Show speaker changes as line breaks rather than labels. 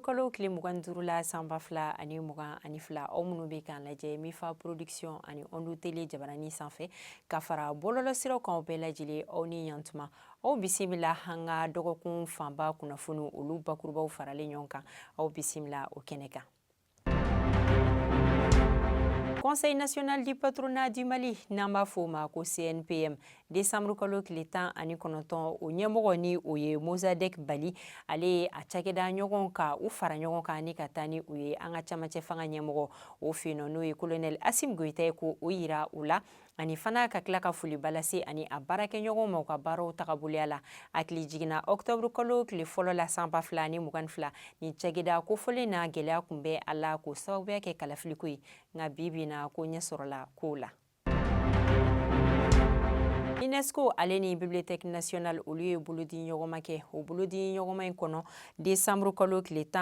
Kalo tile 25 la san 2022, aw minnu bɛ k'an lajɛ Mifa Production ani Ondu Télé jabarani sanfɛ ka fara bɔlɔlɔsiraw kan, bɛɛ lajɛlen, aw ni yantuma. Aw bisimila an ka dɔgɔkun fanba kunnafoni, olu bakurubaw faralen ɲɔgɔn kan. Aw bisimila o kɛnɛ kan. Conseil national du patronat du Mali, n'an b'a fɔ o ma ko CNPM, décembre kalo tile 19, o ɲɛmɔgɔ ni o ye Mossadek Bali, ale ye a cakɛda ɲɔgɔn ka u fara ɲɔgɔn kan ni ka taa ni u ye an ka camancɛ fanga ɲɛmɔgɔ o fɛ yen nɔ, n'o ye colonel Assimi Goïta ye, ko o yira u la, ani fana ka tila ka foliba lase ani a baarakɛɲɔgɔnw ma u ka baaraw tagaboloya la. Hakili jiginna, octobre kalo tile fɔlɔ la san 2022, nin cakɛda kofɔlen na, gɛlɛya kun bɛ a la k'o sababuya kɛ kalafiliko ye, nka bi bi na, ko ɲɛ sɔrɔla kow la. UNESCO ale ni Bibliothèque nationale, olu ye bolodi ɲɔgɔnma kɛ. O bolodi ɲɔgɔnma in kɔnɔ, décembre kalo tile 10